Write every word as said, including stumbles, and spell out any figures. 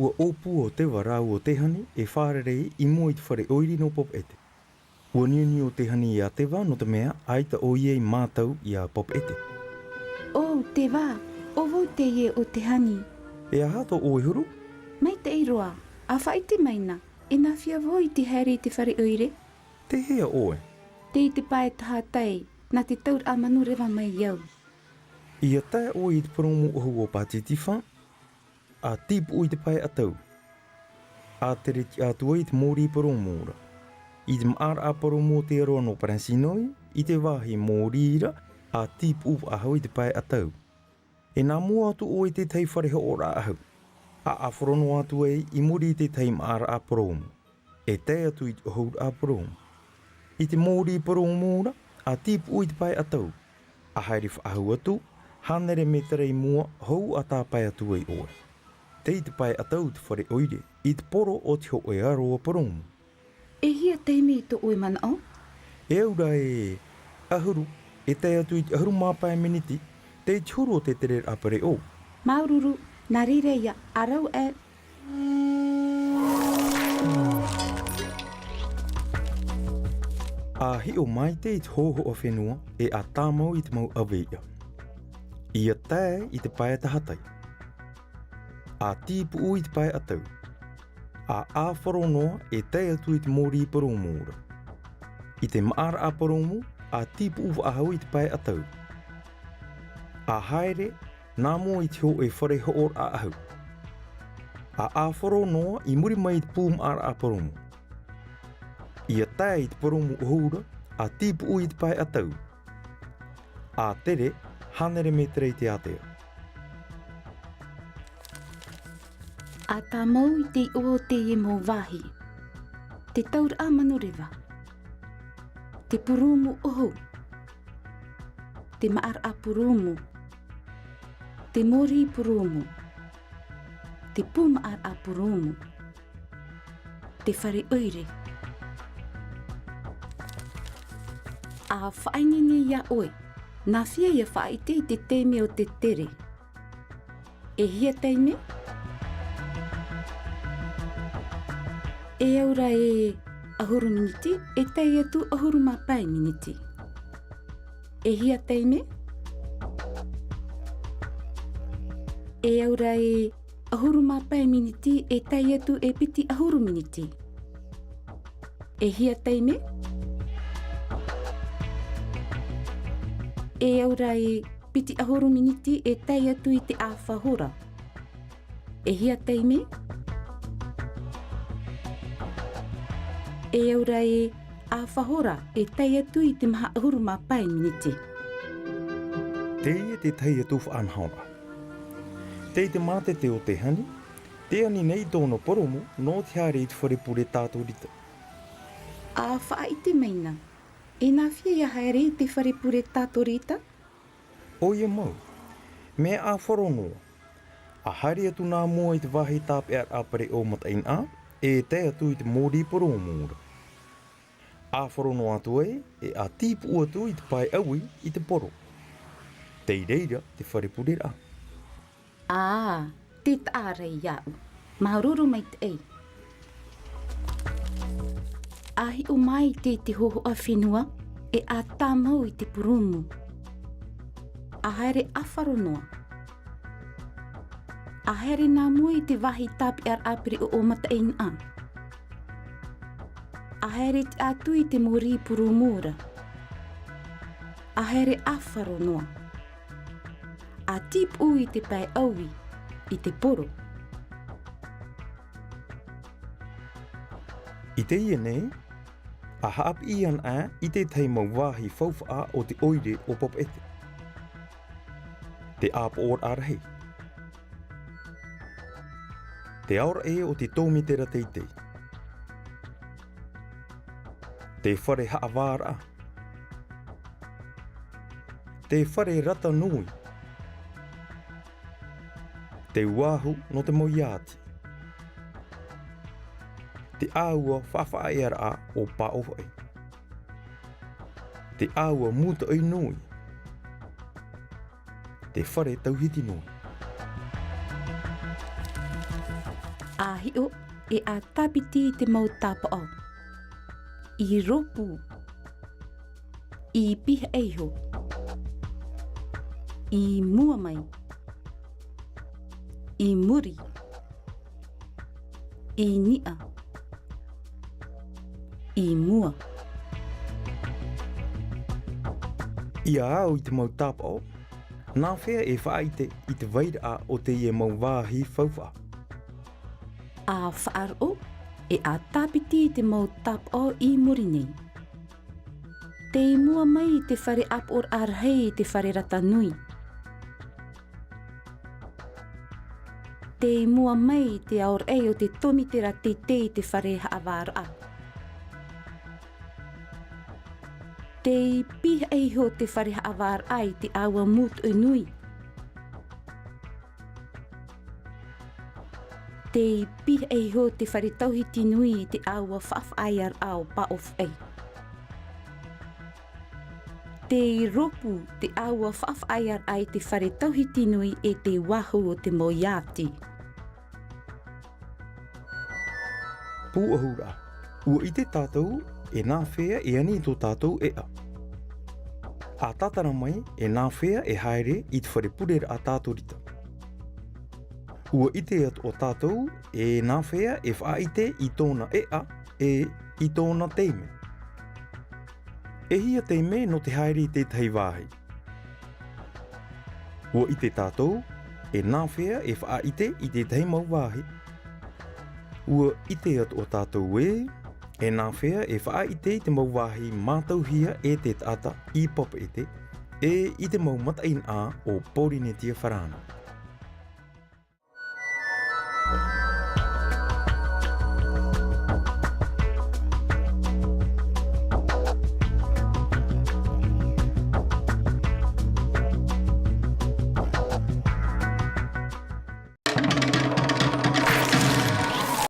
ʻUa ʻōpua ʻo Teva rāua ʻo Tehani e fārerei i mua i te fare ʻoire nō Papeʻete. ʻUa niuniu ʻo Tehani iā Teva, nō te mea, ʻaita ʻoia i mātau iā Papeʻete. ʻO Teva, ʻo vau teie ʻo Tehani. E aha tō ʻoe huru? Maitaʻi roa, ʻa faʻaʻite mai na, e nāfea vau i te haere i te fare ʻoire? Tei hea ʻoe? Tei te pae tahatai, nā te tauraʻa manureva mai au. ʻIa tae ʻoe i te purōmu ʻohu o Pātitifā, ʻa tīpuʻu i te pae ʻatau. ʻA tere tiʻa atu ai i te mōrī purōmu ra. I te maʻaraʻa purōmu o te aroā nō Paresinoi, i te vāhi mōrī ra, ʻa tīpuʻu faʻahou i te pae ʻatau. E nā mua atu ʻoe i te tahi fare hoʻoraʻa ʻahu. ʻA ʻāfaro noa atu ai i muri i te tahi maʻaraʻa purōmu. E tae atu i te ʻohuraʻa purōmu. I te mōrī purōmu ra, ʻa tīpuʻu i te pae ʻatau. ʻA haere faʻahou atu, hānere mētera i mua, hou ʻa tāpae atu ai ʻoe. Tei te pae ʻatau te fare ʻoire, i te poro o te hōʻē aroā purōmu. E hia taime tō ʻoe manaʻo? E au ra e ʻahuru, e tae atu i te ʻahuru mā pae miniti, tei te huru o te tereraʻa pereʻoʻo. Māuruuru, nā reira ïa, ʻa rau e. ʻA hiʻo maitaʻi i te hōhoʻa fenua, e ʻa tāmau i te mau ʻaveiʻa. ʻIa tae i te pae tahatai. ʻA tīpuʻu i te pae ʻatau. ʻA ʻāfaro noa e tae atu i te mōrī purōmu ra. I te maʻaraʻa purōmu, ʻa tīpuʻu faʻahou i te pae ʻatau. ʻA haere, nā mua i te hōʻē fare hoʻoraʻa ʻahu. ʻA ʻāfaro noa i muri mai i te pū maʻaraʻa purōmu. ʻIa tae i te purōmu ʻohu ra, ʻa tīpuʻu i te pae ʻatau. ʻA tere, hānere mētera i te ātea. ʻA tāmau i te iʻoa o teie mau vāhi. Te tauraʻa manureva. Te purōmu ʻohu. Te maʻaraʻa purōmu. Te mōrī purōmu. Te pū maʻaraʻa purōmu. Te fare ʻoire. ʻA faʻaineine iā ʻoe, nāfea ʻia faʻaʻite i te taime o te tere? E hia taime? E au ra e ʻahuru miniti, e tae atu ʻahuru mā pae miniti. E hia taime? E au ra e ʻahuru mā pae miniti, e tae atu e piti ʻahuru miniti. E hia taime? E au ra e piti ʻahuru miniti, e tae atu i te ʻāfa hora. E hia taime? E au ra e ʻāfa hora, e tae atu i te maha ʻahuru mā pae miniti. Teie te tahi atu faʻanahoraʻa. Tei te mātete o Tehani, tē ani nei tōna purōmu nō te haere i te fare pure tātorita. ʻA faʻaʻite mai na, e nāfea ʻia haere i te fare pure tātorita? ʻOia mau, mea ʻāfaro noa. ʻA haere atu nā mua i te vāhi tāpeʻaraʻa pereʻoʻo mataʻeinaʻa, e tae atu i te mōrī purōmu ra. ʻĀfaro noa atu ai, e ʻa tīpuʻu atu i te pae ʻaui i te poro. Tei reira te fare pureraʻa. Ā, tē taʻa ra iāʻu. Māuruuru maitaʻi. ʻA hiʻo mai te, te hōhoʻa fenua, e ʻa tāmau i te purōmu. ʻA haere ʻāfaro noa. ʻA haere nā mua i te vāhi tāpeʻaraʻa pereʻoʻo mataʻeinaʻa. ʻA haere tiʻa atu i te mōrī purōmu ra. ʻA haere ʻāfaro noa. ʻA tīpuʻu i te pae ʻaui, i te poro. I teie nei, ʻa haʻapiʻi ana i te tahi mau vāhi faufaʻa o te ʻoire o Papeʻete. Te ʻāpoʻoraʻa rahi. Te aoraʻi o te tōmitera teitei. Te fare haʻavāraʻa. Te fare rata nui. Te uāhu nō te mau iāti. Te ʻāua faʻafaʻaearaʻa o Pāʻōfaʻi. Te ʻāua mūtoʻi nui. Te fare tauhiti nui. Hiʻo, e ʻa tāpiti i te mau tāpaʻo. I rōpū. I pihaʻi iho. I mua mai. I muri. I niʻa. I mua. ʻIa au i te mau tāpaʻo, nā hea e faʻaʻite i te vairaʻa o teie mau vāhi faufaʻa? ʻA faʻaroʻo, e ʻa tāpiti i te mau tāpaʻo i muri nei. Tei mua mai te fare ʻāpoʻoraʻa rahi i te fare rata nui. Tei mua mai te aoraʻi o te tomitera teitei i te fare haʻavāraʻa. Tei pihaʻi iho te fare haʻavāraʻa i te ʻāua mūtoʻi nui. Tei pihaʻi iho te fare tauhiti nui i te ʻāua faʻafaʻaearaʻa o Pāʻōfaʻi. Tei rōpū te ʻāua faʻafaʻaearaʻa i te fare tauhiti nui e te vāhu o te mau iāti. Pūʻohuraʻa, ʻua ʻite tātou e nā hea e ani tō tātou ʻēʻa. ʻA tātara mai e nā hea e haere i te fare pureraʻa tātorita. ʻUa ʻite atoʻa tātou e nā hea e faʻaʻite i tōna ʻēʻa ʻe i tōna taime. E hia taime nō te haere i tētahi vāhi. ʻUa ʻite tātou e nā hea e faʻaʻite i tētahi mau vāhi. ʻUa ʻite atoʻa tātou ē, e nā hea e faʻaʻite i te mau vāhi mātauhia e te taʻata i Papeʻete, ʻe i te mau mataʻeinaʻa o Pōrīnetia farāni.